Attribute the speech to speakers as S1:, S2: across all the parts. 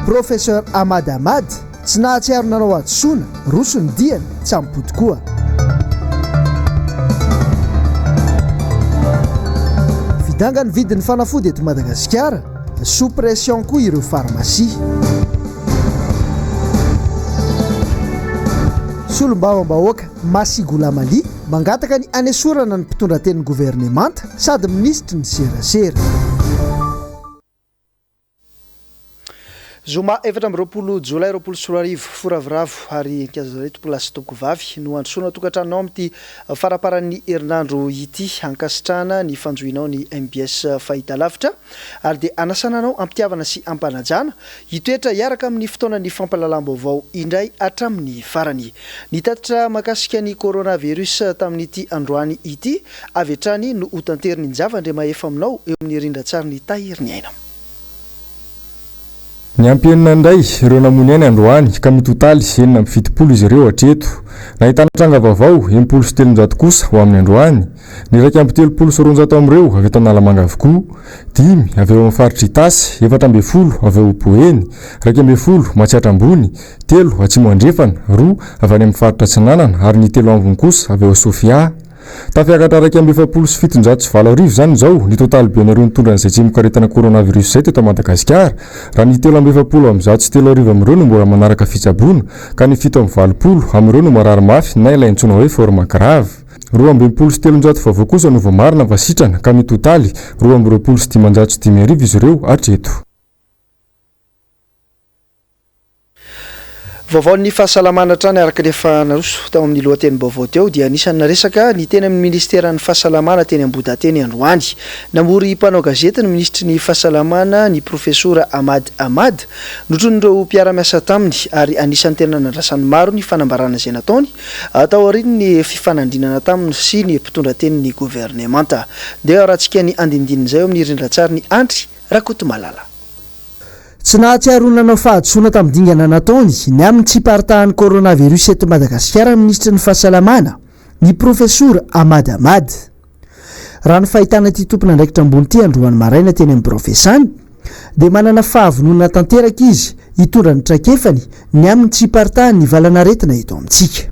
S1: Professeur Ahmad Ahmad, tsy nahatsiaro nanao hadisoana, roso ny diany, tsy ampody koa. Vidanga ny vidin'ny fanafody eto Madagasikara, sous pression koa ireo farmasia. Solombavambahoaka Masih Ghulam Ali mangataka ny hanesorana ny mpitondra tenin'ny governemanta sady minisitry ny serasera.
S2: Zoma 24 jolay 2020, Foravoravo ary Ankazazare tompolahy sy tompokovavy no handrosoana tokantranonao amin'ity faramparan'ny herinandro ity. Ankasitrahana ny fanjohinao ny mbs Fahitalavitra ary dia anasana anao am-pitiavana sy am-panajana hitoetra hiaraka amin'ny fotoanan'ny fampahalalam-baovao indray hatramin'ny farany. Ny tatitra mahakasika ny coronavirus tamin'ity androany ity avy hatrany no hotanterin'i Njava Andriamahefa aminao eo amin'ny rindran-tsarin'i Tahiriniaina.
S3: Niampy enina indray ireo namoy aina androany ka mitotaly 76 izy ireo hatreto. Nahitana tranga vaovao 360 kosa ho amin'ny androany. Ny 231 amin'ireo avy eto Analamanga avokoa, dimy avy ao amin'ny faritr'i Itasy, 14 avy ao Boeny, 11 Matsiatra Ambony, telo Atsimo Andrefana, roa avy any amin'ny faritra Atsinanana ary ny telo ambiny kosa avy ao Sofia. Tafiakatra 741 izany izao ny totaliben'ireo nitondra an'izay tsimokaretina coronavirus izay teto Madagasikara, raha ny 343 amin'ireo no mbola manaraka fitsaboana, ka ny 87 amin'ireo no marary mafy na ilay antsoina hoe forme grave. 362 vaovao kosa no voamarina fa sitrana, ka mitotaly 522 izy ireo hatreto.
S2: Vaovaon'ny fahasalamana hatrany araka ny efa naroso tao amin'ny lohatenim-baovao teo dia anisan'ny naresaka ny teny amin'ny ministeran'ny fahasalamana teny Ambohidahy teny androany. Namory mpanao gazety ny minisitry ny fahasalamana ny profesora Ahmad Ahmad notronin'ireo mpiara-miasa taminy ary anisan'ny tena nandrasan'ny maro ny fanambarana izay nataony taorian'ny fifanandrinana taminy sy ny mpitondra tenin'ny governemanta. Ndeha arahantsika ny andinindin'izay eo amin'ny rindran-tsarin'i Andry Rakotomalala.
S1: Tsy nahatsiaro ho nanao fahadisoana tamin'ny dingana nataony ny amin'ny tsy hiparitahan'ny coronavirus eto Madagasikara ny minisitry ny Fahasalamana, ny profesora Ahmad Ahmad. Raha ny fahitana ity tompon'andraikitra ambony ity androany maraina teny amin'ny birao fiasany dia manana fahavononana tanteraka izy hitondra ny traikefany ny amin'ny tsy hiparitahan'ny valanaretina eto amintsika.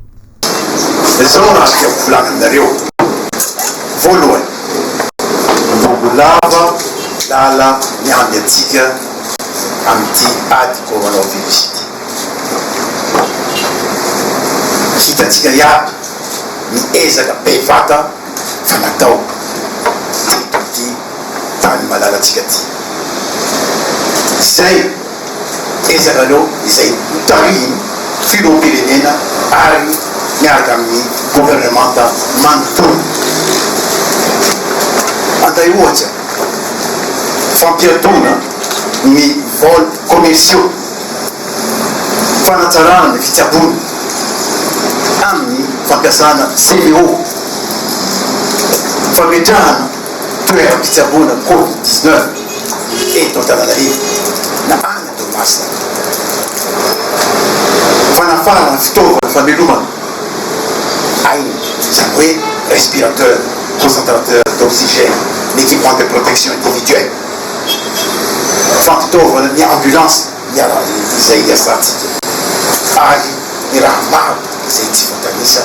S4: Izao no azoko volagna aminareo, voalohany, mbo lava lala miamby antsika amin'ity ady coronavirus ity. Hitantsika iaby ny ezaka bevata fa natao teto amin'ity tany malalantsika ty. Izay ezakareo izay notarihin'ny filoham-pirenena ary miaraka amin'ny governemanta manontolo. Anday ohatra, fampiatoana ny vols commerciaux, fanatsarana ny fitsaboana amin'ny fampiasana CVO, fametrahana toeram-pitsaboana Covid 19 eto Antananarivo na any Toamasina. Fanafarana fitaovana famelomana aina, izany hoe respirateur, concentrateur d'oxygène, ny équipement de protection individuelle, fampitaovana ny ambulance miara izay iasantsika ary ny raha maro izay tsy voatanisa.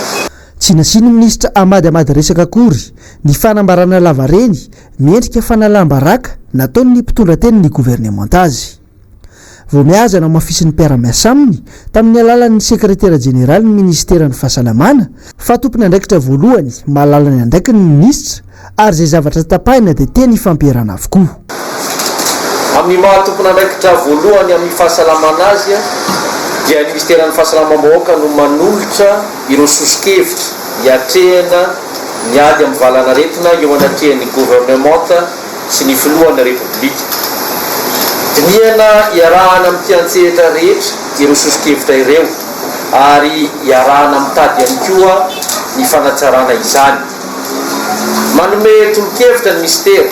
S1: Tsy nasian'ny minisitra Ahmad Ahmad resaka akory ny fanambarana lavareny miendrika fanalam-baraka nataon'ny mpitondra tenin'ny governemanta azy. Vao mihaja nohamafisin'ny mpiara-miasa aminy tamin'ny alalan'ny sekretera jeneralin'ny minisiteran'ny fahasalamana fa tompon'andraikitra voalohany mahalala ny andraikiny ny minisitra ary izay zavatra tapahina dia teny ifampierana avokoa.
S5: Amin'ny maha tompon'andraikitra voalohany amin'ny fahasalamana azy dia ny minisiteran'ny fahasalamam-bahoaka no manolotra ireo soso-kevitra hiatrehana ny ady amin'ny valanaretina eo anatrehan'ny governemanta sy ny filohan'ny Repoblika. Dinihana iarahana amin'ny mpiantsehatra rehetra ireo soso-kevitra ireo ary iarahana mitady ihany koa ny fanatsarana izany. Manome tolo-kevitra ny minisitera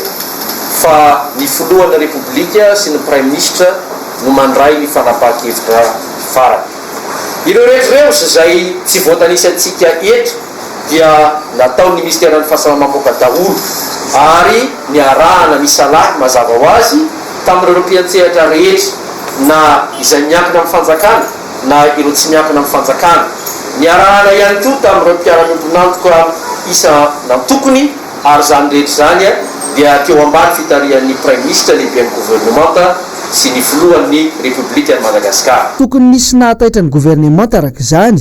S5: fa ny filohan'ny Repoblika sy ny Praiminisitra no mandray ny fanapahan-kevitra farany. Ireo rehetra ireo izay tsy voatanisantsika eto dia nataon'ny minisiteran'ny Fahasalamam-bahoaka daholo ary niarahana nisalahy mazava ho azy tamin'ireo mpiantsehatra rehetra. na izay miankina amin'ny fanjakana na ireo tsy miankina amin'ny fanjakana. Niarahana ihany koa tamin'ireo mpiara-miombon'antoka isan'antokony ary izany rehetra izany dia teo ambany fitarihan'ny Praiminisitra lehiben'ny governemanta sy ny filohan'ny Repoblikan'i Madagasikara.
S1: Tokony nisy nahataitra ny governemanta araka izany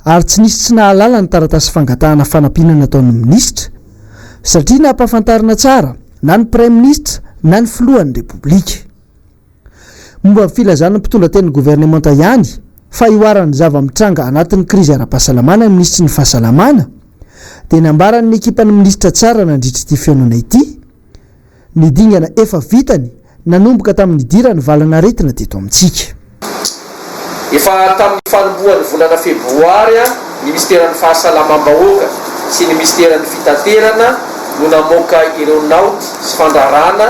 S1: ary tsy nisy tsy nahalala ny taratasy fangatahana fanampiana nataon'ny minisitra satria nampahafantarina tsara na ny praiminisitra na ny filohan'ny Repoblika. Momba ny filazan'ny mpitondra tenin'ny governemanta ihany fa ihoaran'ny zava-mitranga anatin'ny krizy ara-pahasalamana ny minisitry ny fahasalamana dia nambaran'ny ekipan'ny minisitra tsara nandritra ity fihaonana ity ny dingana efa vitany nanomboka tamin'ny nidiran'ny valan'aretina teto amintsika.
S5: Efa tamin'ny fanombohan'ny volana febroary ny minisiteran'ny Fahasalamam-bahoaka sy ny minisiteran'ny Fitaterana no namoaka ireo naoty sy fandrarana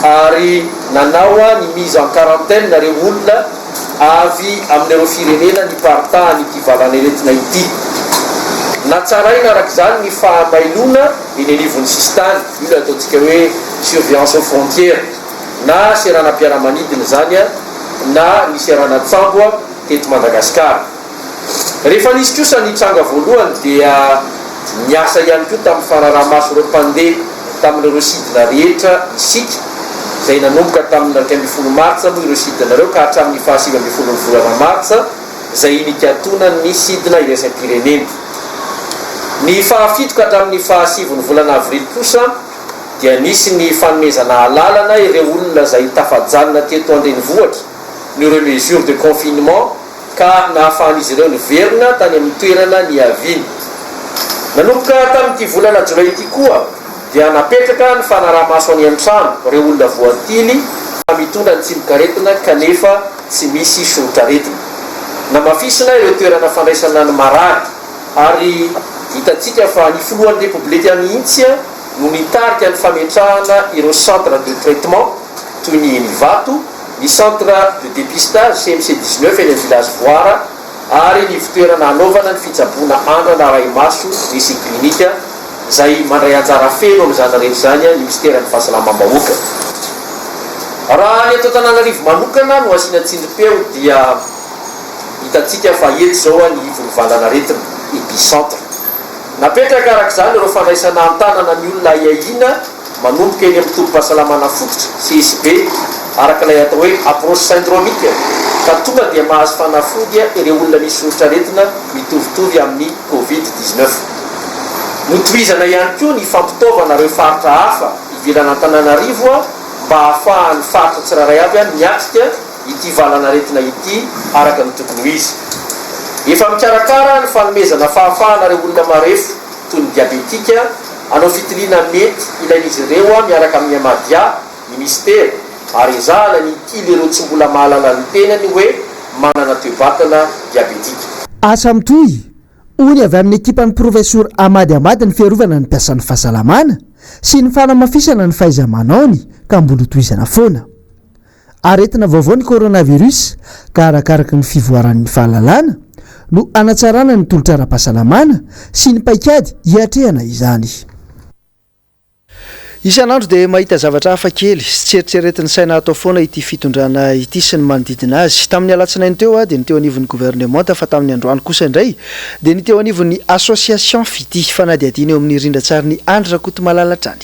S5: ary nanao ny mise en quarantaine ireo olona avy amin'ireo firenena niparitahan'ity valan'aretina ity. Natsaraina araka izany ny fahamailona eny anivon'ny sisintany, io ilay ataontsika hoe surveillance aux frontières na seranam-piaramanidina izany na ny seranan-tsambo teto Madagasikara. Rehefa nisy kosa ny tranga voalohany dia niasa ihany koa tamin'ny fanaraha-maso ireo mpandeha tamin'ireo sidina rehetra isika, izay nanomboka tamin'ny 11 martsa moa ireo sidina ireo ka hatramin'ny faha 19 ny volana martsa izay nikatonan'ny sidina iraisam-pirenena. Ny fahafito ka hatramin'ny fahasivy ny volana avrily kosa dia nisy ny fanomezana alalana ireo olona izay tafajanona teto an-drenivohitra noho ireo mesures de confinement ka nahafahan'izy ireo niverina tany amin'ny toerana niaviany. Nanomboka tamin'ity volana jolay ity koa dia napetraka ny fanaraha-maso any an-trano ireo olona voatily fa mitondra ny tsimokaretina kanefa tsy misy soritr'aretina. Namafisina ireo toerana fandraisana ny marary ary hitantsika fa ny filohan'ny Repoblika mihitsy no nitarika ny fametrahana ireo centre de traitement toy ny eny Ivato, ny centre de dépistage CMC 19 eny amin'ny Village Voara ary ny ivontoerana hanaovana ny fitsaboana andrana arahi-maso essai clinique izay mandray anjara feno amin'izany rehetra izany ny minisiteran'ny Fahasalamam-bahoaka. Raha ny eto Antananarivo manokana no asiana tsindrim-peo dia hitantsika fa eto izao ny ivon'ny valan'aretina, épicentre. Napetraka araka izany ireo fandraisana an-tanana ny olona ahiahiana manomboka eny amin'ny tobim-pahasalamana fototra, CSB, araka ilay atao hoe approche syndromique ka tonga dia mahazo fanafody ireo olona misy soritr'aretina mitovitovy amin'ny Covid 19. Notohizana ihany koa ny fampitaovana ireo faritra hafa ivelan'Antananarivo mba hahafahan'ny faritra tsirairay avy miatrika ity valan'aretina ity araka ny tokony ho izy. Efa mikarakara ny fanomezana fahafahana ireo olona marefo toy ny diabetika hanao fitiliana mety ilain'izy ireo miaraka amin'ny Amadia ny minisitera ary ezahana ny hitily ireo tsy mbola mahalala ny tenany hoe manana toe-batana diabetika.
S1: Asa mitohy, hoy ny avy amin'ny ekipan'ny Profesora Ahmad Ahmad ny fiarovana ny mpiasan'ny fahasalamana sy ny fanamafisana ny fahaiza-manaony ka mbola hotohizana foana. Aretina vaovao ny coronavirus ka arakaraky ny fivoaran'ny fahalalana no hanatsarana ny tolotra ara-pahasalamana sy ny paikady hiatrehana izany.
S2: Isan'andro dia mahita zavatra hafa kely sy tsy eritreretin'ny saina hatao foana ity fitondrana ity sy ny manodidina azy. Tamin'ny alatsinainy teo dia ny teo anivon'ny governemanta fa tamin'ny androany kosa indray dia ny teo anivon'ny Association Fitia. Fanadihadiana eo amin'ny rindran-tsarin'i Andry Rakotomalala hatrany.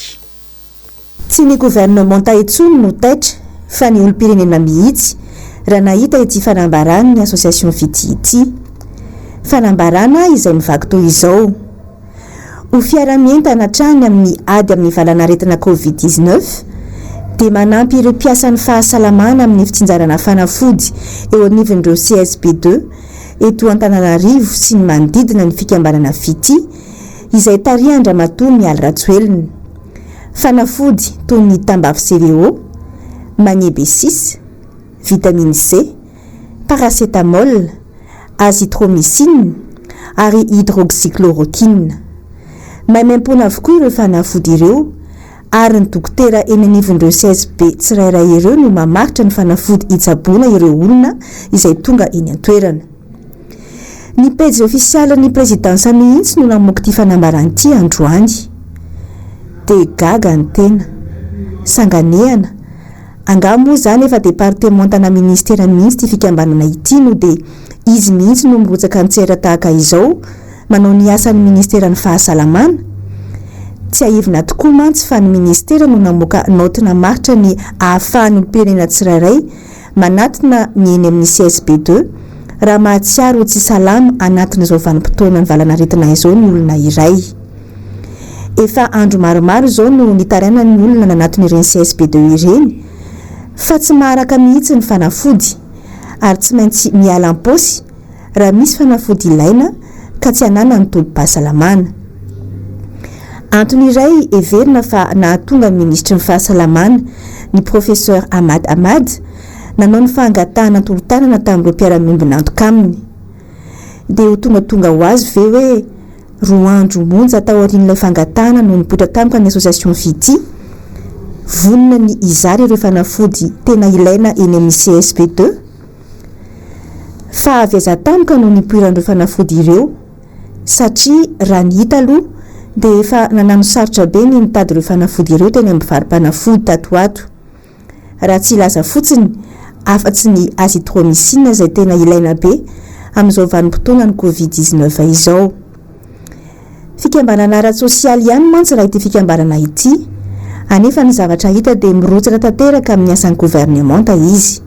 S6: Tsy ny governemanta intsony no taitra fa ny olom-pirenena mihitsy raha nahita ity fanambaran'ny Association Fitia ity. Fanambarana izay mivaky toy izao, Ho fiaraha-mientana hatrany amin'ny ady amin'ny valanaretina Covid 19 dia manampy ireo mpiasan'ny fahasalamana amin'ny fitsinjarana fanafody eo anivon'ireo CSB ii eto Antananarivo sy ny manodidina ny fikambanana Fitia izay tarihan-dRamatoa Mialy Rajoelina. Fanafody toy ny tambavy CVO, Magné B six, vitamine C, paracétamol, azithromycine ary hydroxychloroquine. Maimaimpoana avokoa ireo fanafody ireo ary ny dokotera eny anivon'ireo CSB tsirairay ireo no mamaritra ny fanafody hitsaboana ireo olona izay tonga eny an-toerana. Ny pejy ofisialin'ny prezidansa mihitsy no namoaka ity fanambarana ity androany. Dia gaga ny tena. Sanganehana. Angaha moa izany efa departemanta-na ministera mihitsy ity fikambanana ity no dia izy mihitsy no mirotsaka an-tsehatra tahaka izao manao ny asan'ny ministeran'ny fahasalamana? Tsiahivina tokoa mantsy fa ny ministera no namoaka naoty namaritra ny ahafahan'ny olom-pirenena tsirairay manatona ny eny amin'ny CSB ii raha mahatsiaro ho tsy salama anatin'izao vanim-potoanan'ny valanaretina izao ny olona iray. Efa andro maromaro izao no nitarainan'ny olona nanatona ireny CSB ii ireny fa tsy maharaka mihitsy ny fanafody ary tsy maintsy miala am-paosy raha misy fanafody ilaina ka tsy ananan'ny tobim-pahasalamana. Antony iray heverina fa nahatonga ny minisitry ny fahasalamana, ny Professeur Ahmad Ahmad, nanao ny fangatahana tolo-tanana tamin'ireo mpiara-miombon'antoka aminy. Dia ho tongatonga ho azy ve hoe roa andro monja taorian'ilay fangatahana no nipoitra tampoka ny Association Fitia? Vonona ny hizara ireo fanafody tena ilaina eny amin'ny CSB ii? Fa avy aiza tampoka no nipoiran'ireo fanafody ireo? Satria raha ny hita aloha dia efa nanano sarotra be ny nitady ireo fanafody ireo teny amin'ny mpivaro-panafody tato ho ato. Raha tsy hilaza fotsiny afa-tsy ny azithromycine izay tena ilaina be amin'izao vanim-potoanan'ny covid 19 izao. Fikambanana ara-tsosialy ihany mantsy raha ity fikambanana ity, anefa ny zavatra hita dia mirotsaka tanteraka amin'ny asan'ny governemanta izy.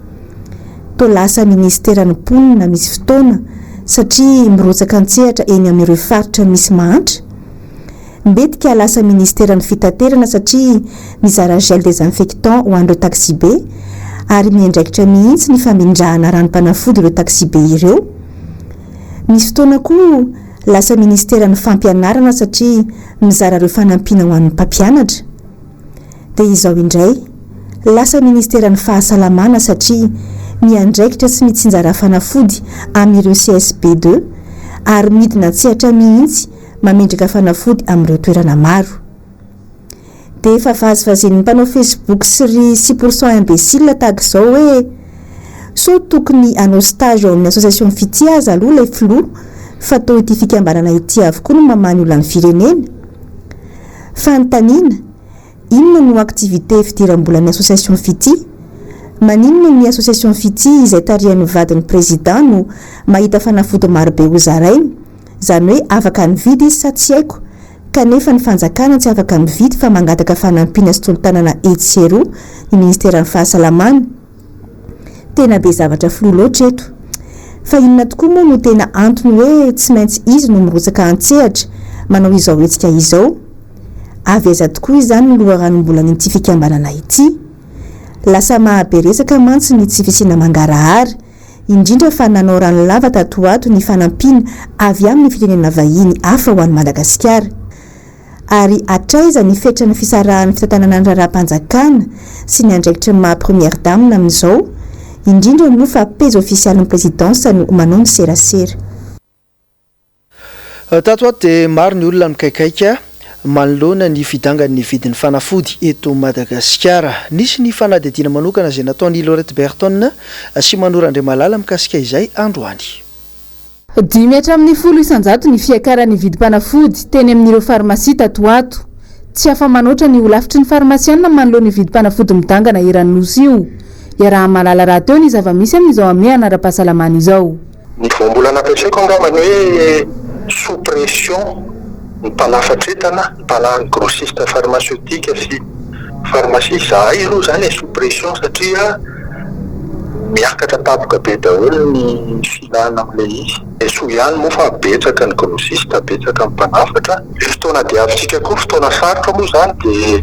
S6: Toa lasa minisiteran'ny mponina misy fotoana satria mirotsaka an-tsehatra eny amin'ireo faritra misy mahantra? Mbetika lasa minisiteran'ny fitaterana satria mizara gel désinfectant ho an'ireo taxibe ary miandraikitra mihitsy ny famindrahana ranom-panafody ireo taxibe ireo? Misy fotoana koa Lasa ministeran'ny fampianarana satria mizara ireo fanampiana ho an'ny mpampianatra. Dia izao indray, lasa ministeran'ny fahasalamana satria miandraikitra sy mitsinjara fanafody amin'ireo CSB ii ary midina an-tsehatra mihitsy mamendrika fanafody amin'ireo toerana maro. Dia efa vazivazian'ny mpanao facebook sy ry 6% imbécile tahaka izao hoe sao tokony hanao stage ao amin'ny association fitia aza aloha ilay filoha fa toa ity fikambanana ity avokoa no mamaha ny olan'ny firenena? Fanontaniana, inona no activité fidiram-bolan'ny association fitia? Maninona ny association fitia izay tarihan'ny vadin'ny président no mahita fanafody marobe hozaraina? Izany hoe afaka nividy izy sa tsy haiko kanefa ny fanjakana tsy afaka mividy fa mangataka fanampiana sy tolo-tanana etsy sy eroa ny ministeran'ny fahasalamana. Tena be zavatra flou loatra eto. Fa inona tokoa moa no tena antony hoe tsy maintsy izy no mirotsaka an-tsehatra manao izao hetsika izao? Avy aiza tokoa izany ny loharanom-bolan'ity fikambanana ity? Lasa maha-be resaka mantsy ny tsy fisiana mangarahara. indrindra fa nanao ranolava tato ho ato ny fanampiana avy amin'ny firenena vahiny hafa ho an'i Madagasikara. Ary hatraiza ny fetran'ny fisarahan'ny fitantanana ny raharaham-panjakana sy ny andraikitry ny maha première dame amin'izao, indrindra moa fa pejy ofisialin'ny prezidansa no manao ny serasera.
S2: Tato ho ato dia maro ny olona mikaikaika manoloana ny fidangan'ny vidin'ny fanafody eto Madagasikara. Nisy ny fanadihadiana manokana izay nataon'i Laurette Berton sy Manoro Andriamalala mikasika izay androany.
S7: Dimy hatramin'ny 10% ny fiakaran'ny vidim-panafody teny amin'ireo farmasia tato ho ato. Tsy afa-manoatra ny holafitry ny farmasianina manoloana io vidim-panafody midangana eran'ny Nosy io. Iaraha-mahalala rahateo ny zava-misy amin'izao hamehana ara-pahasalamana izao.
S8: Ny voambolana ampiasaiko angambany hoe sous pression ny mpanafatra entana, ny mpana- grossiste pharmaceutique sy pharmacie, izahay aloha izany e sous pression satria miakatra tampoka be daholo ny filana amin'ilay izy. Soa ihany moa fa betsaka ny grossiste, betsaka ny mpanafatra. Io fotoana diavintsika koa fotoana sarotra moa izany dia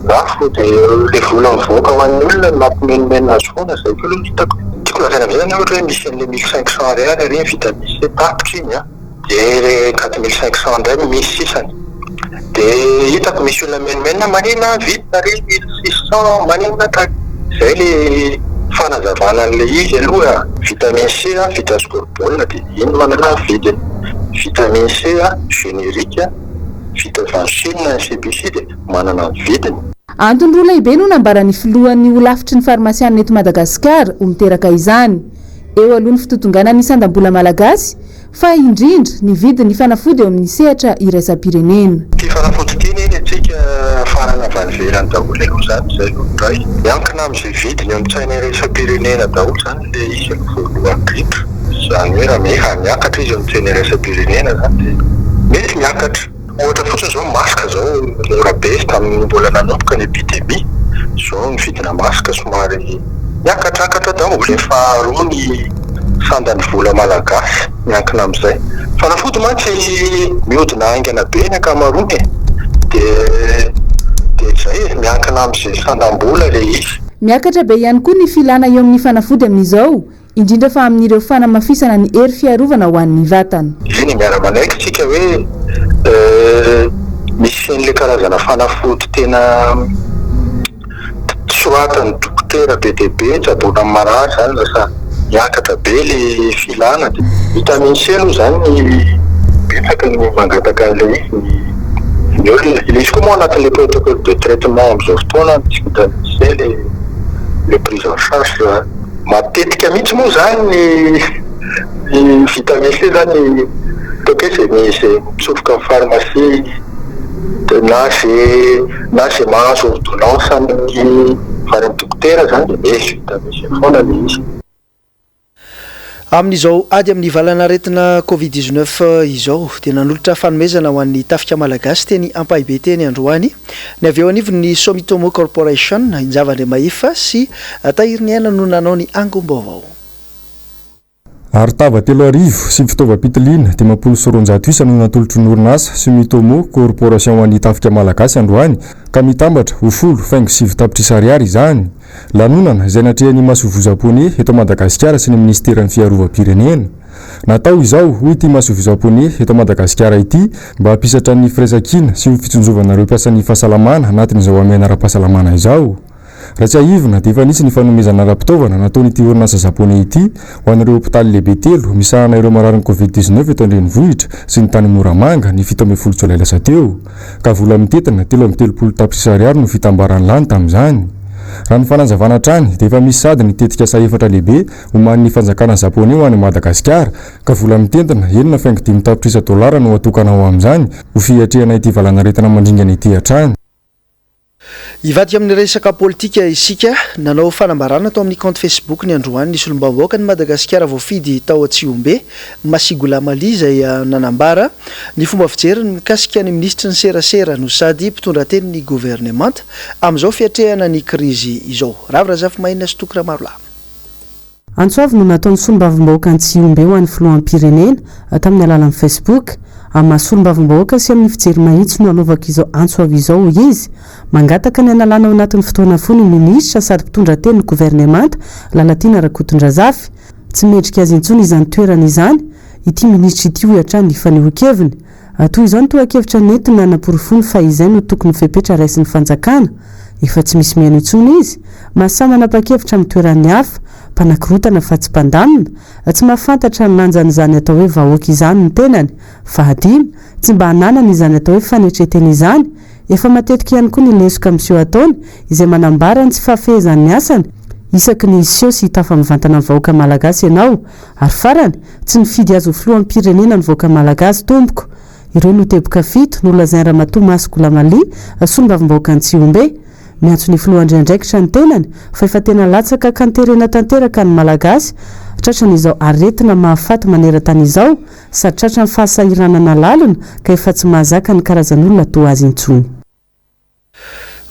S8: lafo dia ilay vola mivoaka ho an'ny olona no mampimenomenona azy foana, izay koa aloha no hitako. Tiako lazaina amin'izay izany ohatra hoe misy an'ilay mille cinq cent ariary ary iny vitamine C tapitra iny an, dia ilay quatre mille cinq cent indray no misy sisany. Dia hitako misy olona mimenomenona maninona vidina ry mille six cent maninona ka izay ilay fanazavana an'ilay izy aloha, vitamine C vita ascorbone dia iny manana ny vidiny, vitamine C générique vita avy any Chine ny CPC dia manana ny vidiny.
S7: Antony roa lehibe no nambaran'ny filohan'ny holafitry ny farmasianina eto Madagasikara ho miteraka izany. Eo aloha ny fitotonganan'ny sandam-bola malagasy fa indrindra ny vidin'ny fanafody eo amin'ny sehatra iraisam-pirenena.
S8: Ity fanafody ity anie ny antsika farany avy. avy any ivelany daholo aloha izany izay aloha ny iray. Miankina amin'izay vidiny eo amin'ny tsena iraisam-pirenena daholo izany ilay izy aloha voalohany indrindra. Izany hoe raha miakatra izy eo amin'ny tsena iraisam-pirenena izany dia mety miakatra. Ohatra fotsiny izao masque izao mora be tamin'ny mbola nanomboka ny epidemie, izao ny vidina masque somary niakatrakatra daholo. Faharoa ny sandan'ny vola malagasy miankina amin'izay. Fanafody mantsy mihodina haingana be ny ankamaroany e! Dia dia izay e, miankina amin'izay sandam-bola ilay izy.
S7: Miakatra be ihany koa ny filana eo amin'ny fanafody amin'izao, indrindra fa amin'ireo fanamafisana ny hery fiarovana ho an'ny vatana.
S8: Eny e, miara-manaiky tsika hoe misy an'ilay karazana fanafody tena soratan'ny dokotera be dia be tsaboina amin'ny marary izany lasa miakatra be ilay filana dia vitamine C aloha izany betsaka ny mangataka an'ilay izy ny ny olona, ilay izy koa moa anatin'ilay protocole de traitement amin'izao fotoana misy vitamine C ilay ilay prise en charge. Matetika mihitsy moa izany ny ny vitamine C izany ataoko hoe izay izay mitsofoka amin'ny pharmacie na izay na izay mahazo ordonnance amin'ny avy any amin'ny dokotera izany dia misy vitamine C foana ilay izy.
S2: Amin'izao ady amin'ny valan'aretina Covid 19 izao dia nanolotra fanomezana ho an'ny tafika malagasy teny Ampahibe teny androany ny avy eo anivon'ny Somitomo Corporation, Injava Andriamahefa sy Tahiriniaina no nanao ny angom-baovao.
S3: Arotava 3000 sy fitaovam-pitiliana 250 isa no natolotry ny orinasa Sumitomo Corporation ho an'ny tafika malagasy androany ka mitambatra ho 10,9 tapitrisa ariary izany. Lanonana izay natrehan'ny masoivoho Japoney eto Madagasikara sy ny minisiteran'ny fiarovam-pirenena. Natao izao, hoy ity masoivoho Japoney eto Madagasikara ity, mba hampisatra ny firaisankina sy ho fitsinjovana ireo mpiasan'ny fahasalamana anatin'izao hamehana ara-pahasalamana izao. Raha tsiahivina dia efa nisy ny fanomezana ara-pitaovana nataon'ity orinasa Japoney ity ho an'ireo hopitaly lehibe telo misahana ireo mararin'ny Covid 19 eto an-drenivohitra sy ny tany Moramanga ny 17 jolay lasa teo. Ka vola mitentina 33 tapitrisa ariary no fitambaran'ny lany tamin'izany. Raha ny fanazavana hatrany dia efa misy sady ny tetikasa efatra lehibe omanin'ny fanjakana Japoney ho an'i Madagasikara ka vola mitentina 6,5 tapitrisa dolara no atokana ho amin'izany ho fiatrehana ity valanaretina mandringana ity hatrany.
S2: Hivadika amin'ny resaka politika isika. Nanao fanambarana tao amin'ny kaonty Facebook-ny androany ny solombavambahoakan'i Madagasikara voafidy tao Tsihombe, Masih Ghulam Ali izay nanambara ny fomba fijeriny mikasika ny minisitry ny serasera no sady mpitondra tenin'ny governemanta amin'izao fiatrehana ny krizy izao. Ravo Razafimahenina sy Toky Ramarolahy.
S9: Antso avo no nataon'ny solombavambahoaka Antsihombe ho an'ny filoham-pirenena, tamin'ny alalan'ny Facebook. Amin'ny maha solombavambahoaka sy amin'ny fijery mahitsy no anaovako izao antso avo izao, hoy izy. Mangataka ny hanalana ao anatin'ny fotoana fohy ny minisitra sady mpitondra tenin'ny governemanta, Lalatiana Rakotondrazafy. Tsy mendrika azy intsony izany toerana izany ity minisitra ity, hoy hatrany ny fanehoan-keviny. Toy izao ny tohan-kevitra nentina nanaporofoany fa izay no tokony ho fepetra raisin'ny fanjakana. Efa tsy misy mihaino intsony izy. Mahasahy manapa-kevitra amin'ny toeran'ny hafa. Mpanakorotana fa tsy mpandamina. Tsy mahafantatra ny lanjan'izany atao hoe vahoaka izany ny tenany. Fahadimy, tsy mba ananany izany atao hoe fanetren-tena izany. Efa matetika ihany koa ny lesoka miseho ataony, izay manambara ny tsy fahafehezany ny asany, isaky ny hiseho sy hitafa mivantana amin'ny vahoaka malagasy ianao. Ary farany, tsy nifidy azy ho filoham-pirenena ny vahoaka malagasy tompoko. Ireo no teboka fito nolazain'i Ramatoa Masy Goulamali, solombavambahoakan'i Tsihombe. Miantso ny filoha handray andraikitra ny tenany fa efa tena latsaka kanterena tanteraka ny Malagasy tratran'izao aretina mahafaty maneran-tany izao sady tratran'ny fahasahiranana lalina ka efa tsy mahazaka ny karazan'olona toa azy intsony.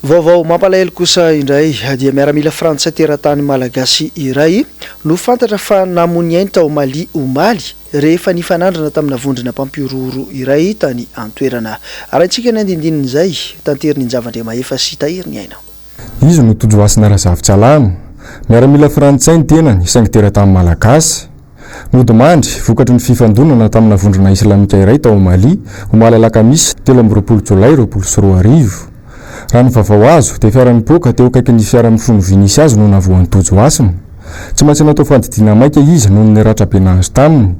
S2: Vaovao mampalahelo kosa indray dia miaramila frantsay teratany malagasy iray no fantatra fa namoy ainy tao Mali omaly rehefa nifanandrina tamina vondrona mpampihorohoro iray tany an-toerana. Arahintsika ny andinindinin'izay, tanterin'i Njava Andriamahefa sy Tahiry Ny Aina.
S3: Izy no Tojo Hasina Razafintsalama. Miaramila frantsay ny tenany saingy teratany malagasy. Nodimandry, vokatry ny fifandonana tamina vondrona islamika iray tao Mali, omaly alakamisy 23 jolay 2020. Raha ny vaovao azo, dia fiara nipoaka teo akaikin'ny fiara mifono vy nisy azy no nahavoan'i Tojo Hasina. Tsy maintsy natao fandidiana maika izy noho ny ratra be nahazo taminy.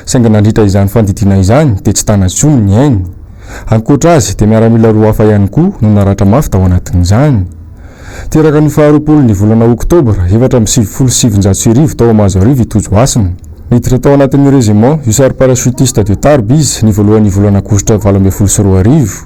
S3: Saingy nandritra izany fandidiana izany dia tsy tana intsony ny ainy. Ankoatra azy, dia miaramila roa hafa ihany koa no naratra mafy tao anatin'izany. Teraka ny faharoapolo ny volana oktobra 1994 tao Mahazoarivo i Tojo Hasina. Niditra tao anatin'ny Régiment Hussards Parachutistes de Tarbes izy ny voalohan'ny volana aogositra 2018.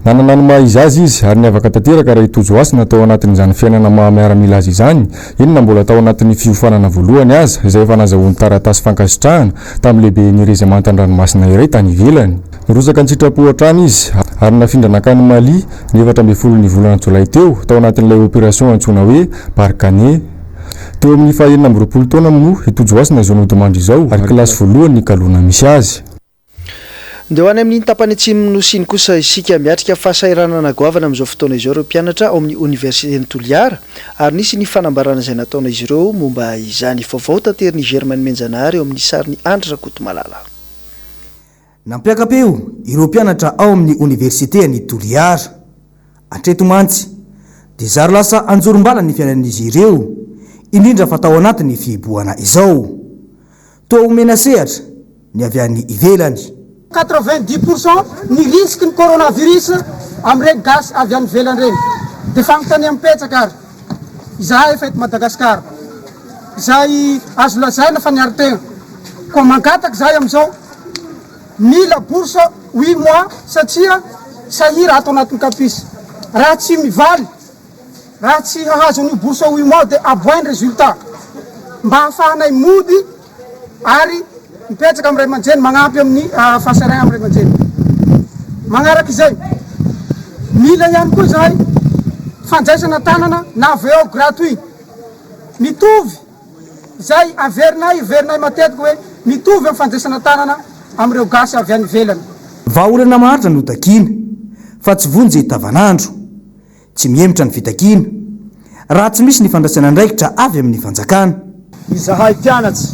S3: Nanana ny maha izy azy izy ary niavaka tanteraka raha i Tojo Hasina tao anatin'izany fiainana maha miaramila azy izany, eny na mbola tao anatin'ny fiofanana voalohany aza, izay efa nazahoany taratasy fankasitrahana tamin'ny lehiben'ny rezimanta an-dranomasina iray tany ivelany. Nirotsaka an-tsitrapo hatrany izy ary nafindra nankany Mali ny 14 ny volana jolay teo, tao anatin'ilay opération antsoina hoe Barkhane. Teo amin'ny faha 26 taonany moa i Tojo Hasina izao nodimandry izao ary kilasy voalohany ny galona misy azy.
S2: Ndeha ho any amin'iny tapany atsimon'ny Nosy iny kosa isika. Miatrika fahasahiranana goavana amin'izao fotoana izao ireo mpianatra ao amin'ny Oniversiten'i Toliara ary nisy ny fanambarana izay nataon'izy ireo momba izany. Vaovao taterin'i Germaine Menjanahary eo amin'ny sarin'i Andry Rakotomalala.
S1: Nampiaka-peo ireo mpianatra ao amin'ny Oniversitean'i Toliara. Hatreto mantsy dia zary lasa anjorom-bala ny fiainan'izy ireo, indrindra fa tao anatin'ny fihibohana izao. Toa omena sehatra ny avy any ivelany.
S10: 90 pour cent ny risque ny coronavirus amin'ireny gasy avy any ivelany ireny. Dia fanontaniana mipetraka ary, izahay efa eto Madagasikara, izay azo lazaina fa niaro tegna, koa mangataka izahay amin'izao, mila bourse huit mois satria sahira ato anatin'ny campus. Raha tsy mivaly Raha tsy hahazo an'io bourse huit mois dia aboahy ny résultat mba hahafahanay mody ary mipetraka amin'ny ray aman-dreny magnampy amin'ny fahasahiranana amin'ny ray aman-dreny. Magnaraka izay, mila ihany koa izahay fandraisana tanana na VO gratuit mitovy izay averinay averinay matetika hoe mitovy amin'ny fandraisana tanana amin'ireo gasy avy any ivelany.
S1: Vahaolana maharitra no takiana fa tsy vonjy tavanandro. Tsy mihemotra ny fitakiana, raha tsy misy ny fandraisana andraikitra avy amin'ny fanjakana.
S10: Izahay mpianatry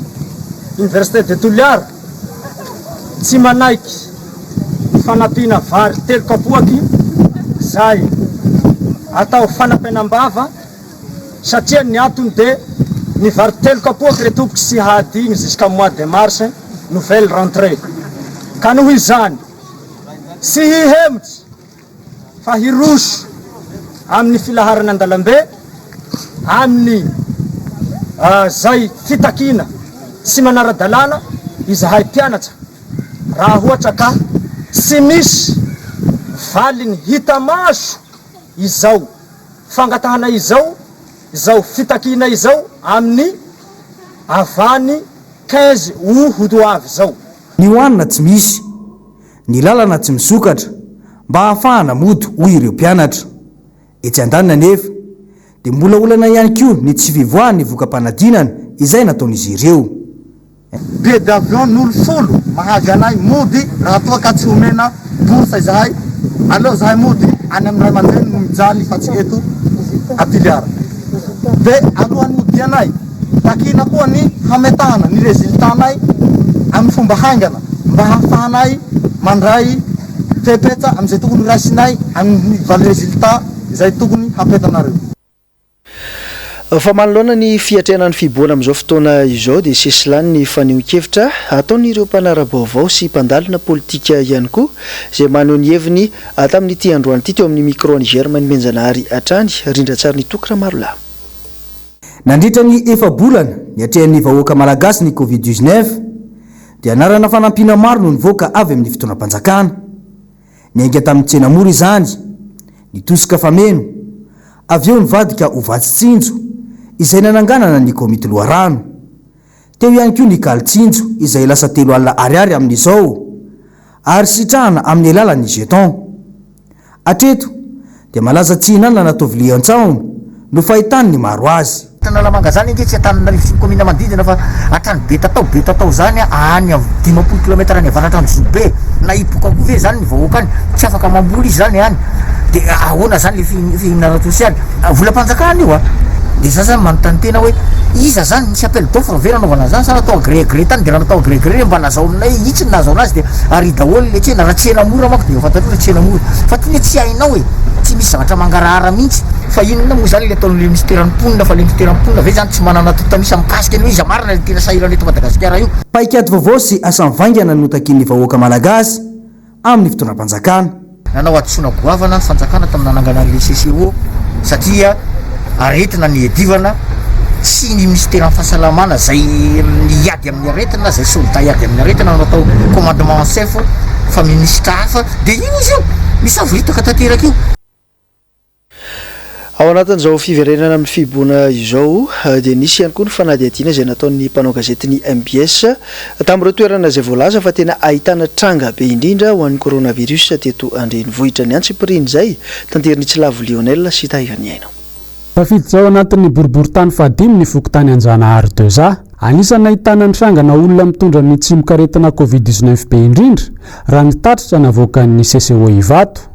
S10: Université de Toliara tsy manaiky ny fanampiana vary telo kapoaky izay atao fanampenam-bava satria ny antony dia ny vary telo kapoaky re tompoko tsy hahadigny jusqu'à mois de mars nouvelle rentrée ka noho izany tsy hihemotra fa hiroso amin'ny filaharana an-dalambe amin'ny izay fitakiana tsy manara-dalàna izahay mpianatra raha ohatra ka tsy misy valiny hita maso izao fangatahana izao, izao fitakiana izao amin'ny avany 15 août ho avy izao.
S1: Ny hohanina tsy misy. Ny lalana tsy misokatra mba hahafahana mody hoy ireo mpianatra. Etsy andaniny anefa dia mbola olana ihany koa ny tsy fivoahan'ny voka-panadinana izay nataon'izy ireo.
S10: Billet d'avion n'olo folo mahazo anay mody raha toa ka tsy omena bourse izahay, aleo zahay mody any amin'ny ray aman-dreny no mijaly fa tsy eto a Toliara. De alohan'ny hodianay, takiana koa ny hametahana ny résultat-nay amin'ny fomba haingana. mba hahafahanay mandray fepetra amin'izay tokony ho raisinay amin'ny valy résultat izay tokony hapetanareo.
S2: Fa manoloana ny fiatrehana ny fihibohana amin'izao fotoana izao dia sesilany ny fanehoan-kevitra ataon'ireo mpanara-baovao sy mpandalina politika ihany koa izay maneho ny heviny tamin'ity androany ity teo amin'ny micro an'i Germaine Menjanahary hatrany, rindran-tsarin'i Toky Ramarolahy.
S1: Nandritra ny efa-bolana niatrehan'ny vahoaka malagasy ny Covid 19 dia anarana fanampiana maro no nivoaka avy amin'ny fitondram-panjakana. Niainga tamin'ny tsena mora izany, ny tosika fameno, avy eo nivadika ho vatsy tsinjo izay nananganana ny komity loharano. Teo ihany koa ny kaly tsinjo izay lasa 30 ariary amin'izao ary sitrahana amin'ny alalan'ny jeton. Hatreto dia malaza tsy hinanana toa vilia an-tsahona no fahitan'ny maro azy.
S4: Analamanga zany ange tsy Antananarivo sy ny commune manodidina fa hatrany Betatao, Betatao zany any am 50 kilomètre any avaratra Anjozorobe, na hipoka koa ve zany ny vahoaka any, tsy afaka mamboly izy zany any, de ahoana zany le fihinana ara-tsosialy, volam-panjakana io a, de za zany manontany tena hoe iza zany, nisy appel d'offre ve nanaovana an'zany sa natao à gré à gré tany, de raha natao à gré à gré mba lazao aminay hoe itsy no nahazaona azy de ary daholo le tsena, raha tsena mora manko de efa fantatrao le tsena mora, fa ty ne tsy hainao e, tsy misy zavatra mangarahara mihitsy. Fa inona moa zany le ataon'le minisiteran'ny mponina fa le minisiteran'ny mponina ve zany tsy manana antontan'isa mikasika ny hoe iza marina le tena sahirana eto Madagasikara io?
S1: Paikady vaovao sy asa mivaingana no takian'ny vahoaka malagasy amin'ny fitondram-panjakana.
S4: Nanao hadisoana goavana ny fanjakana tamin'ny nanangana an'ilay CCO satria aretina ny iadivana, tsy ny minisiteran'ny fahasalamana izay hiady amin'ny aretina, izay soldat hiady amin'ny aretina no atao commandement en chef. fa minisitra hafa dia io izy io misavoritaka tanteraka io.
S2: Ao anatin'izao fiverenana amin'ny fihibohana izao dia nisy ihany koa ny fanadihadiana izay nataon'ny mpanao gazetin'ny mbs tamin'ireo toerana izay voalaza fa tena ahitana tranga be indrindra ho an'ny coronavirus teto an-drenivohitra. Ny antsipirian'izay, tanterin'i Tsilavo Lionel sy Tahiriniaina.
S11: Tafiditra ao anatin'ny boriborintany fahadimy ny fokontany Anjanahary Deux A. Anisan'ny nahitana ny trangana olona mitondra ny tsimokaretina Covid 19 be indrindra, raha ny tatitra navoakan'ny CCO Ivato.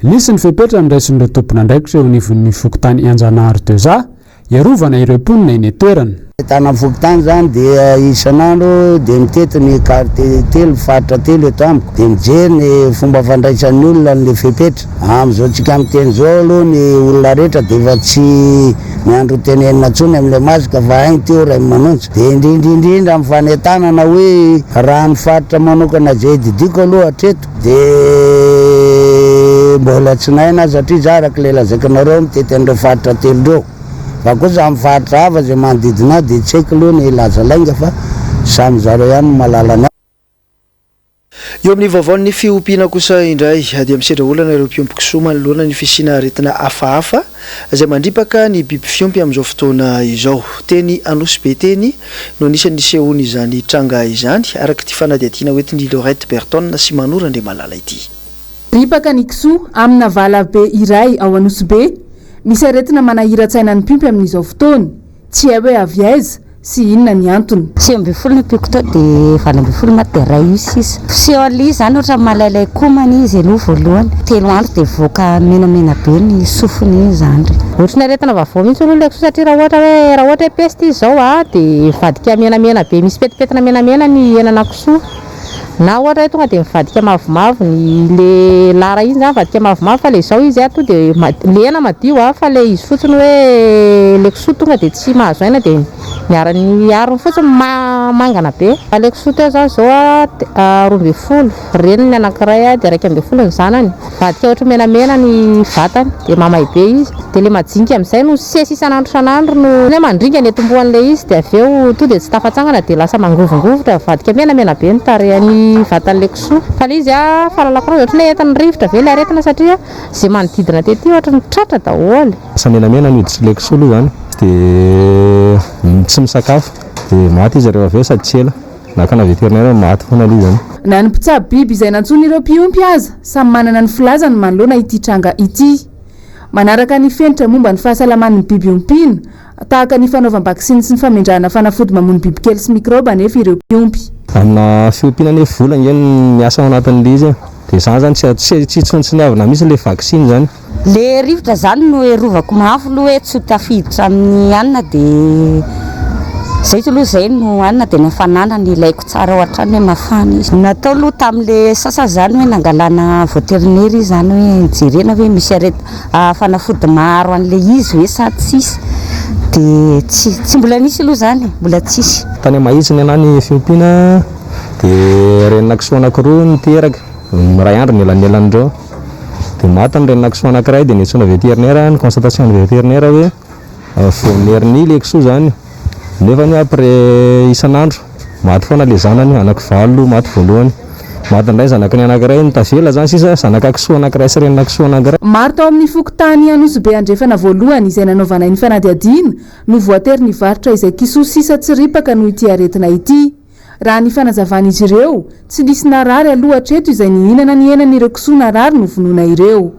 S11: Nisy ny fepetra noraisin'ireo tompon'andraikitra eo anivon'ny fokontany Anjanahary Deux A, hiarovana ireo mponina eny an-toerana.
S12: Ahitana ny fokontany izany dia isan'andro dia mitety ny quartier telo, faritra telo eto amiko dia mijery ny fomba fandraisan'ny olona an'ilay fepetra. Amin'izao tsika miteny izao aloha ny olona rehetra dia efa tsy miandry ho tenenina intsony amin'ilay masque fa hainy ity ora manonja. Dia indrindra indrindra amin'ny fanentanana hoe raha ny faritra manokana izay ididiako aloha hatreto Dia mbola tsy naina aho satria za araka ilay lazaiko anareo mitety an'ireo faritra telo ireo. Fa kosa amin'ny faritra hafa izay manodidina ahy dia tsy haiko aloha ny hilaza lainga fa samy zareo ihany no mahalala ny.
S2: Eo amin'ny vaovaon'ny fiompiana kosa indray dia misedra olana ireo mpiompy kisoa manoloana ny fisiana aretina hafahafa izay mandripaka ny biby fiompy amin'izao fotoana izao. Teny Anosibe teny no anisan'ny nisehoan'izany tranga izany, araka ity fanadihadiana hoentin'i Laurette Berton sy Mano Randriamalala ity.
S7: Ripaka ny kisoa amina vala be iray ao Anosibe. Misy aretina manahiran-tsaina ny mpiompy amin'izao fotoana. Tsy hay hoe avy aiza sy inona ny antony.
S13: 19 ny ampiako tao dia 18 maty dia iray io sisa. Fiseho an'ilay izy izany ohatran'ny malailay komana izy aloha voalohany. Telo andro dia mivoaka menamena be ny sofiny iny izany.
S14: Ohatry ny aretina vaovao mihitsy aloha ilay kisoa satria raha ohatra hoe raha ohatra hoe peste izy izao a dia mivadika menamena be misy petipetina menamena ny henana kisoa. Na ohatra hoe tonga dia mivadika mavomavo ny le lara iny zany mivadika mavomavo fa le izao izy a tonga dia le hena madio a fa le izy fotsiny hoe le kisoa tonga dia tsy mahazo aina dia miara ny arony fotsiny mangana be. Fa le kisoa teo zany izao a 12 reniny anankiray a dia 11 ny zanany. Mivadika ohatry menamena ny vatany dia mamay be izy dia le majinika amin'izay no sesy isan'andro isan'andro no hoe mandringa ny atombohan'ilay izy dia avy eo to dia tsy tafatsangana dia lasa mangovingovitra mivadika menamena be ny tarehan'ny vatan'ilay kisoa fa ilay izy a fahalalako anazy ohatry ny hoe entin'ny rivotra ve ilay aretina satria izay manodidina tety ohatry ny tratra daholo.
S3: Lasa menamena ny hoditr'ilay kisoa aloha izany dia tsy misakafo dia maty izy rehefa avy eo sady tsy ela. Nakana vétérinaire maty foana aloha izany.
S7: Na ny mpitsabo biby izay nantsoin'ireo mpiompy aza samy manana ny filazany manoloana ity tranga ity. Manaraka ny fenitra momba ny fahasalaman'ny biby ompiana, tahaka ny fanaovam-baksiny sy ny famendrahana fanafody mamono bibikely sy mikraoba anefa ireo mpiompy.
S3: Amina fiompiana anie vola ange no miasa ao anatin'ilay izy e. Dia izany izany tsy tsy tsinontsiniavina mihitsy ilay vaksiny izany.
S13: Le rivotra zany no erovako mafy aloha hoe tsy ho tafiditra amin'ny hanina de zay aloha zay no hanina de ny hafanana no ilaiko tsara ao an-trano hoe mafana izy. Natao aloha tamin'le sasany zany hoe nangalana voaterinera izy zany hoe nijerena hoe misy aretina fanafody maro an'le izy ve sa tsisy de tsy tsy mbola nisy aloha zany e, mbola tsisy.
S3: Tany Mahitsy ny anah ny fiompiana de renina kisoa anakiroa niteraka, iray andro ny elanelan'ireo. Dia maty ny renina kisoa anankiray dia niantsoana vétérinaire, ny constatation ny vétérinaire hoe voan'ny hernie ilay kisoa izany, nefa ny après isan'andro maty foana ilay zanany, anakivalo maty voalohany, maty indray zanaky ny anankiray, ny tavela izany sisa zanaka kisoa anankiray sy renina kisoa anankiray.
S7: Maro tao amin'ny fokontany Anosibe Andrefana voalohany izay nanaovanay ny fanadihadiana no voatery nivarotra izay kisoa sisa tsy ripaka noho ity aretina ity. Raha ny fanazavan'izy ireo, tsy nisy narary aloha hatreto izay nihinana ny henan'ireo kisoa narary novonoina ireo.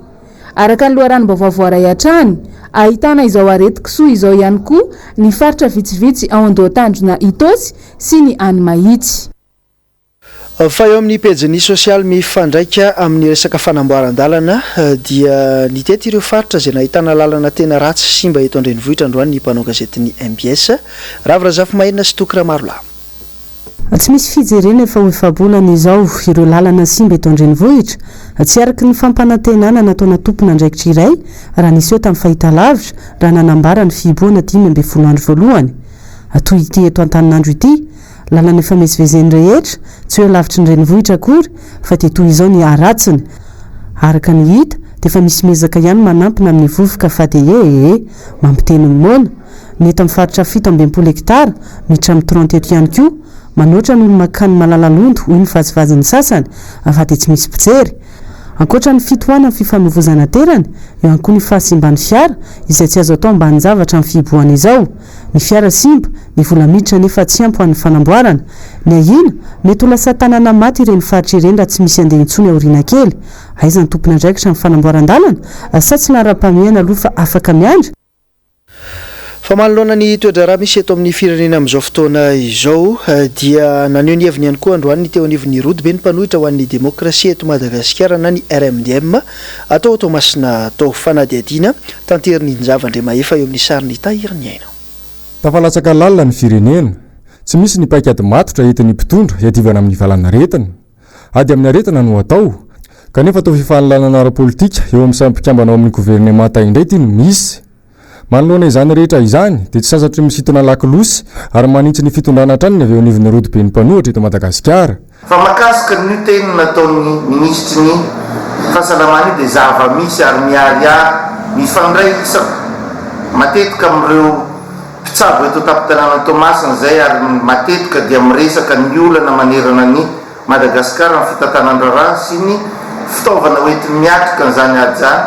S7: Araka ny loharanom-baovao voaray hatrany, ahitana izao aretin-kisoa izao ihany koa ny faritra vitsivitsy ao Andohatandrona Itaosy sy ny any Mahitsy.
S2: Fa eo amin'ny pejin'ny sosialy mifandraika amin'ny resaka fanamboaran-dalana dia nitety ireo faritra izay nahitana lalana tena ratsy sy simba eto an-drenivohitra androany ny mpanao gazetin'ny mbs, Ravo Razafimahenina sy Toky Ramarolahy.
S9: Tsy misy fijerena efa ho efa-bolana izao ireo lalana simba eto an-drenivohitra, tsy araka ny fampanantenana nataona tompon'andraikitra iray raha niseho tamin'ny fahitalavitra raha nanambara ny fihibohana 15 andro voalohany. Toy ity eto Antaninandro ity, lalana ifamezivezen'ny rehetra, tsy hoe lavitry ny renivohitra akory fa dia toy izao ny haratsiny. Araka ny hita dia efa misy miezaka ihany manampina amin'ny vovoka fa dia ee ee mampiteny ny moana. Ny eto amin'ny faritra 67 hektara, miditra amin'ny 30 eto ihany koa. Manoatra noho ny mankany Malalalondo, hoy ny vazivazin'ny sasany, fa dia tsy misy mpijery. Ankoatra ny fitohanan'ny fifamoivoizana aterany, eo ihany koa ny fahasimban'ny fiara, izay tsy azo atao ambanin-javatra amin'ny fihibohana izao. Ny fiara simba, ny vola miditra anefa tsy ampy ho an'ny fanamboarana. Ny ahiana, mety ho lasa tanàna maty ireny faritra ireny raha tsy misy handeha intsony aoriana kely. Aiza ny tompon'andraikitra amin'ny fanamboaran-dalana? Sa tsy laharam-pahamehana aloha fa afaka miandry?
S2: Fa manoloana ny toe-draharaha misy eto amin'ny firenena amin'izao fotoana izao dia naneho ny heviny ihany koa androany ny teo anivon'ny Rodoben'ny mpanohitra ho an'ny demokrasia eto Madagasikara na ny RMDM atao ao Toamasina atao fanadihadiana tanterin'i Njava Andriamahefa eo amin'ny sarin'i Tahiriniaina.
S3: Tafalatsaka lalina ny firenena. Tsy misy ny paikady matotra entin'ny mpitondra hiadivana amin'ny valanaretina. Ady amin'ny aretina no atao, kanefa toa fifanolanana ara-politika eo amin'ny samy mpikambana ao amin'ny governemanta indray ity no misy. Manoloana izany rehetra izany, dia tsy sasatry ny misintona lakolosy ary manitsy ny fitondrana hatrany ny avy eo anivon'ny rodoben'ny mpanohitra eto Madagasikara.
S15: Fa makasika an'io teny nataon'ny minisitry ny fahasalamana io dia zava-misy ary miharihary mifandray isako matetika amin'ireo mpitsabo eto an-tampon-tanànan'i Toamasina izay ary matetika dia miresaka ny olana manerana an'i Madagasikara amin'ny fitantanan-draharaha sy ny fitaovana hoenti-miatrika an'izany ady izany.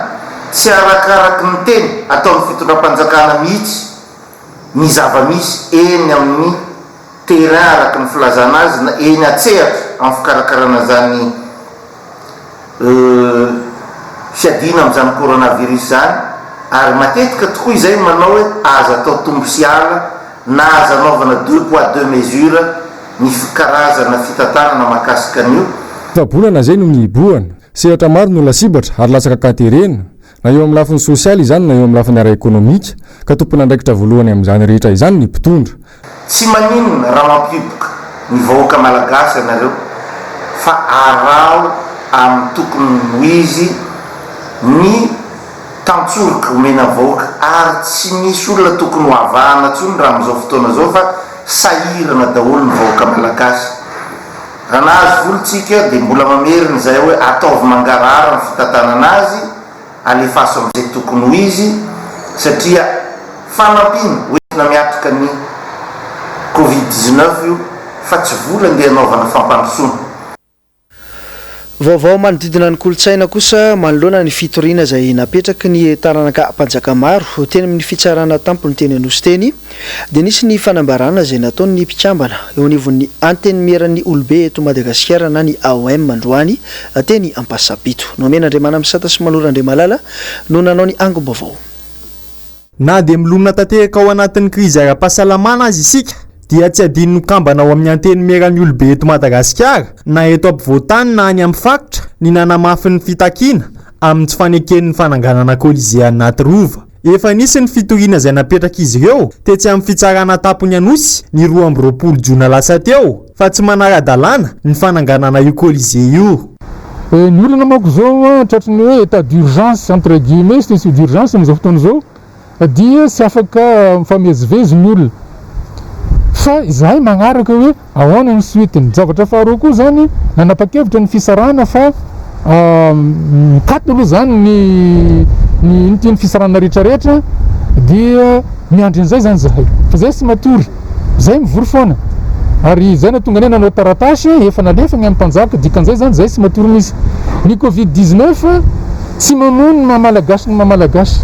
S15: Tsy arakaraky ny teny ataon'ny fitondram-panjakana mihitsy ny zava-misy eny amin'ny terrain araka ny filazana azy na eny an-tsehatra amin'ny fikarakarana izany fiadiana amin'izany coronavirus izany ary matetika tokoa izay manao hoe aza atao tombo sy ala na aza anaovana deux poids deux mesures ny karazana fitantanana mahakasika an'io.
S3: Efa-bolana izay no nihibohana. Sehatra maro no lasibatra ary latsaka an-katerena, na eo amin'ny lafiny sosialy izany na eo amin'ny lafiny ara-ekonomika, ka tompon'andraikitra voalohany amin'izany rehetra izany ny mpitondra.
S15: Tsy maninona raha mampihiboka ny vahoaka malagasy ianareo fa araho amin'ny tokony ho izy ny tantsoroka omena ny vahoaka ary tsy misy olona tokony ho avahana intsony raha amin'izao fotoana izao fa sahirana daholo ny vahoaka malagasy. Raha nahazo vola tsika dia mbola mamerina izay hoe ataovy mangarahara ny fitantanana azy Alefaso amin'izay tokony ho izy satria fanampiana hoentina miatrika ny covid 19 io fa tsy vola ndeha hanaovana fampandrosoana.
S2: Vaovao manodidina ny kolontsaina kosa manoloana ny fitoriana izay napetraky ny taranaka mpanjaka maro teny amin'ny fitsarana tampony teny Anosy teny dia nisy ny fanambarana izay nataon'ny mpikambana eo anivon'ny Antenimieran'ny Olobe eto Madagasikara na ny AOM androany teny Ampasampito. Nomena Andriamanamisata sy Malora Andriamalala no nanao ny angom-baovao.
S16: Na dia milomina tanteraka ao anatin'ny krizy ara-pahasalamana aza isika dia tsy adinon'ny mpikambana ao amin'ny Antenimieran'ny Olobe eto Madagasikara na eto ampovoan-tany na any amin'ny faritra ny nanamafy ny fitakiana amin'ny tsy fanekeny ny fananganana Colisée anaty Rova. Efa nisy ny fitoriana izay napetrak'izy ireo tetsy amin'ny fitsarana tampony Anosy ny 22 jona lasa teo fa tsy manara-dalàna ny fananganana io Colisée io.
S17: Ny olana manko izao tratry ny hoe état d'urgence entre guillemets, situation d'urgence amin'izao fotoana izao dia tsy afaka mifamezivezy ny olona fa izahay magnaraka hoe Ahoana ny suite-ny? Zavatra faharoa koa zany, nanapa-kevitra ny fisarahana fa mikatona aloha zany ny ny ino ty ny fisarahana rehetra rehetra dia miandry an'izay zany zahay fa zay tsy matory, zay mivory foana ary zay nahatonga anay nanao taratasy efa nalefa ny an'ny mpanjaka dikan'izay zany zay tsy matory mihitsy. Ny covid 19 tsy mamono ny maha malagasy ny maha malagasy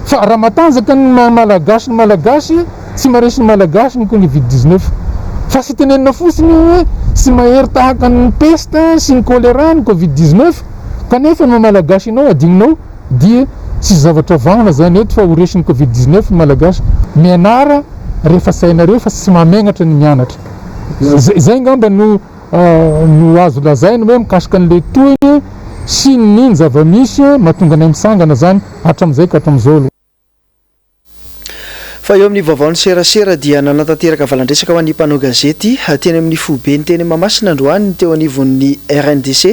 S17: fa raha matanjaka ny maha malagasy ny malagasy Tsy maharesy ny Malagasy ny Covid 19. Fa tsy tenenina fotsiny io hoe tsy mahery tahaka ny peste sy ny choléra ny Covid 19 kanefa ny maha Malagasy anao adinonao dia tsy zavatra vanona zany eto fa ho resin'ny Covid 19 ny Malagasy. Mianara rehefa sainareo fa tsy mahamenatra ny mianatra. Zay angamba no no azo lazaina hoe mikasika an'ilay tohiny sy ny zava-misy mahatonga anay mitsangana zany hatramin'izay ka hatramin'izao aloha.
S2: Fa eo amin'ny vaovaon'ny serasera dia nanatanteraka valandresaka ho an'ny mpanao gazety teny amin'ny foibeny teny Mahamasina androany ny teo anivon'ny RNDC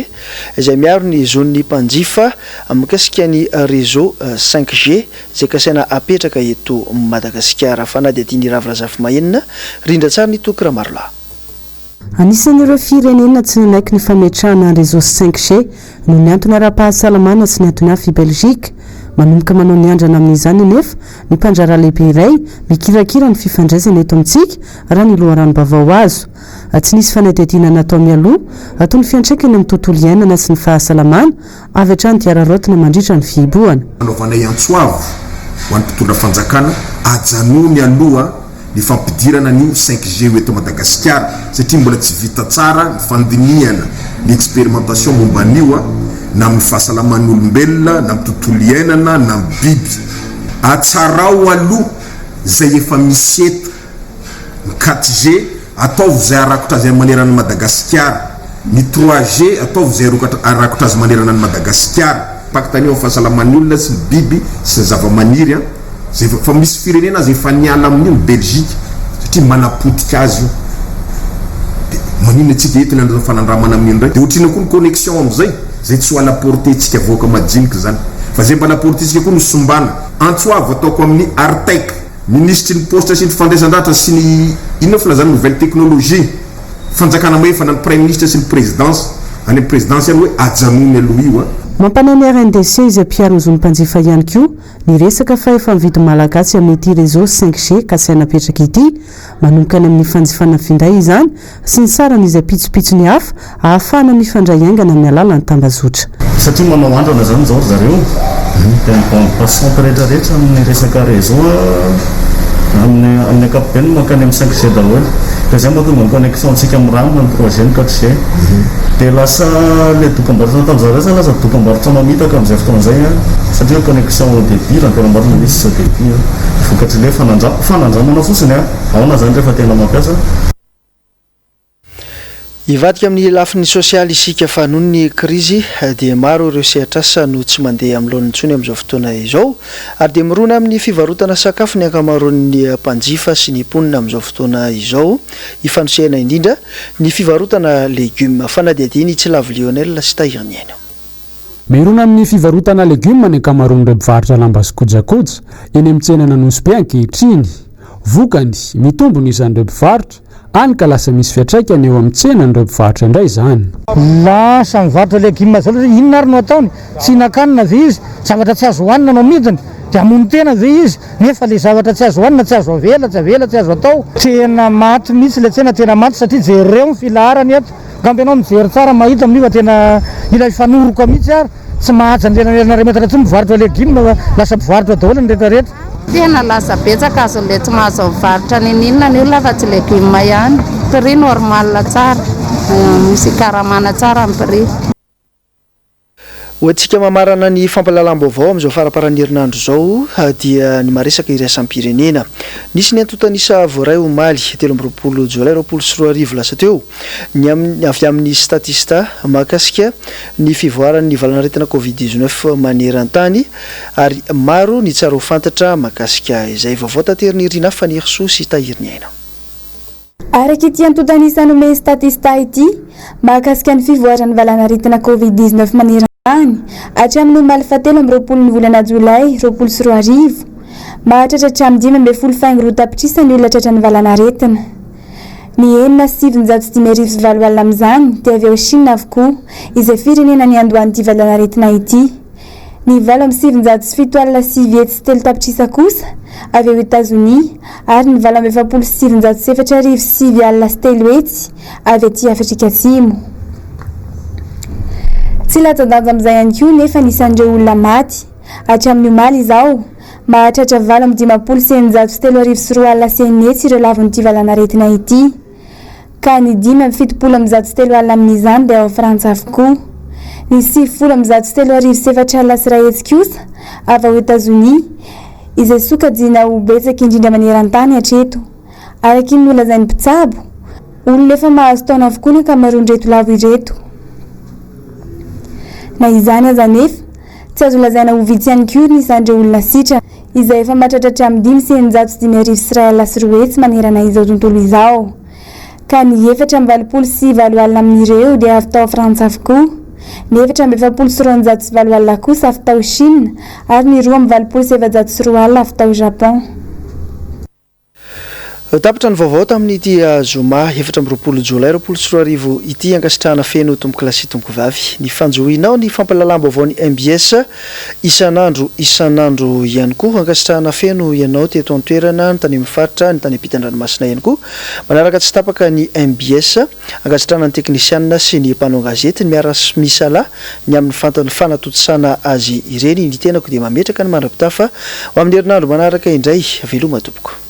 S2: izay miaro ny zon'ny mpanjifa mikasika ny réseau 5G izay kasaina hapetraka eto Madagasikara. Fanadihadian'i Ravo Razafimahenina, rindran-tsary ny Toky Ramarolahy.
S9: Anisan'ireo firenena tsy nanaiky ny fametrahana ny réseau 5G noho ny antony ara-pahasalamana sy ny antony hafa i Belgique. Manomboka manao ny andrana amin'izany anefa ny mpandraharaha lehibe iray mikirakira ny fifandraisana eto amintsika, raha ny loharanom-baovao azo. Tsy nisy fanadihadiana natao mialoha, toy ny fiantraikany amin'ny tontolo iainana sy ny fahasalamana, avy hatrany dia araraotina mandritra ny fihibohana.
S18: Anaovanay antso avo ho an'ny mpitondra fanjakana, ajanony aloha ny fampidirana an'io cinq G io eto Madagasikara satria mbola tsy vita tsara ny fandinihana ny expérimentation momba an'io na amin'ny fahasalaman'ny olombelona na amin'ny tontolo iainana na amin'ny biby. Atsarao aloha izay efa misy eto. Ny quatre G, ataovy izay harakotra azy manerana an'i Madagasikara. Ny trois G, ataovy izay harakotra azy manerana an'i Madagasikara. Impact an'io amin'ny fahasalaman'ny olona sy ny biby sy ny zavamaniry an, izay efa, fa misy firenena aza efa niala amin'io, ny Belgique, satria manapotika azy io. Dia maninona isika eto ny hanao fanandramana amin'io indray? Dia ohatr'inona koa ny connexion amin'izay? Izay tsy ho à la portée-ntsika vahoaka majinika izany. Fa izay mba à la portée-ntsika koa no simbana. Antso avo ataoko amin'ny Artec. Minisitry ny paositra sy ny fifandraisan-dratra sy ny inona filazana nouvelle technologie, fanjakana mahefa na ny praiminisitra sy ny présidence, any amin'ny présidence ihany hoe ajanony aloha io an.
S9: Mampanahy ny RNDC izay mpiaro ny zon'ny mpanjifa ihany koa ny resaka fahefa-mividy malagasy amin'ity réseau cinq G kasaina apetraka ity. Manomboka any amin'ny fanjifana finday izany sy ny sarany izay pitsopitsony hafa ahafahana mifandray haingana amin'ny alalan'ny tambazotra.
S19: Satria manao andrana zany zao ry zareo dia ny bande passante rehetra rehetra amin'ny resaka réseau amin'ny amin'ny ankapobeny mankany amin'ny 5G daholo. Dia izay mahatonga ny connexion antsika milamina ny 3G ny 4G. Dia lasa ilay dokambarotra nataon-dry zareo zany lasa dokambarotra mamitaka amin'izay fotoana izay an, satria connexion haut débit raha ny tena marina misy haut débit an, vokatr'ilay fanandramana fotsiny an. Ahoana zany rehefa tena mampiasa?
S2: Hivadika amin'ny lafiny sosialy isika fa noho ny krizy dia maro ireo sehatr'asa no tsy mandeha amin'ny laoniny intsony amin'izao fotoana izao ary dia mirona amin'ny fivarotana sakafo ny ankamaroan'ny mpanjifa sy ny mponina amin'izao fotoana izao. Ifanosehana indrindra ny fivarotana legioma. Fanadihadian'i Tsilavo Lionel sy Tahiriniaina.
S11: Mirona amin'ny fivarotana legioma ny ankamaroan'ireo mpivarotra lamba sy kojakoja eny amin'ny tsenan'Anosibe ankehitriny. Vokany, mitombo ny isan'ireo mpivarotra, hany ka lasa misy fiantraikany eo amin'ny tsenan'ireo mpivarotra indray izany.
S10: Lasa mivarotra legioma daholo satria inona ary no ataony? Tsy hihinan-kanina ve izy? Zavatra tsy azo hohanina no amidiny? Dia hamono tena ve izy? Nefa ilay zavatra tsy azo hohanina tsy azo avela, tsy avela, tsy azo atao. Tena maty mihitsy ilay tsena, tena maty satria jereo ny filaharany eto. Angamba ianao mijery tsara mahita amin'io fa tena ilay fanoroka mihitsy ary tsy mahaja ny elanelana iray metatra intsony mivarotra legioma fa lasa mpivarotra daholo ny rehetra rehetra.
S20: Tena lasa betsaka azon'ilay tsy mahazo mivarotra n'inon'inona ny olona fa tsy legioma ihany. Prix normal tsara, misy ikaramana tsara ny prix.
S2: Ho antsika mamarana ny fampahalalam-baovao amin'izao faramparan'ny herinandro izao dia ny maresaka iraisam-pirenena. Nisy ny antontan'isa voaray omaly 23 jolay 2020 lasa teo ny amin'ny avy amin'ny Statista mahakasika ny fivoaran'ny valan'aretina Covid 19 maneran-tany ary maro ny tsara ho fantatra mahakasika izay. Vaovao taterin'i Rinah Fanirisoa sy Tahiriniaina.
S21: Araka ity antontan'isa nomen'ny Statista ity, mahakasika ny fivoaran'ny valanaretina Covid 19 maneran-tany, hatramin'ny omaly fahatelo amby 20 ny volana jolay 2020, mahatratra hatramin'ny 15 faingo roa tapitrisa ny olona tratran'ny valanaretina. Ny 806 806 amin'izany dia avy ao Chine avokoa, izay firenena niandohan'ity valanaretina ity. Ny 908 903 tapitrisa kosa avy ao Etazonia ary ny 948 904 avy aty Afrika Atsimo. Tsy latsa-danja amin'izay ihany koa nefa ny isan'ireo olona maty. Hatramin'ny omaly izao, mahatratra 658 658 ireo lavon'ity valanaretina ity. ka ny 375 amin'izany dia ao Frantsa avokoa. Ny 390 490 kosa avy ao Etazonia, izay sokajiana ho betsaka indrindra maneran-tany hatreto. Araka ny nolazain'ny mpitsabo, olona efa mahazo taona avokoa ny ankamaroan'ireto lavo ireto. Na izany aza anefa, tsy azo lazaina ho vitsy ihany koa ny isan'ireo olona sitrana, izay efa mahatratra hatramin'ny 206 502 manerana izao tontolo izao, ka ny 884 amin'ireo dia avy tao Frantsa avokoa, ny 244 kosa avy tao Chine ary ny 282 avy tao Japon.
S2: Tapitra ny vaovao tamin'ity zoma 24 jolay 2020 ity. Ankasitrahana feno tompokolahy sy tompokovavy ny fanjohianao ny fampahalalam-baovaon'ny mbs isan'andro isan'andro ihany koa. Ankasitrahana feno ianao teto an-toerana, ny tany amin'ny faritra, ny tany ampitan-dranomasina ihany koa. Manaraka tsy tapaka ny mbs. Ankasitrahana ny teknisianina sy ny mpanao gazety miara-misalahy ny amin'ny fantany fanatontosana azy ireny. Ny tenako dia mametraka ny mandra-pitafa ho amin'ny herinandro manaraka indray. Veloma tompoko.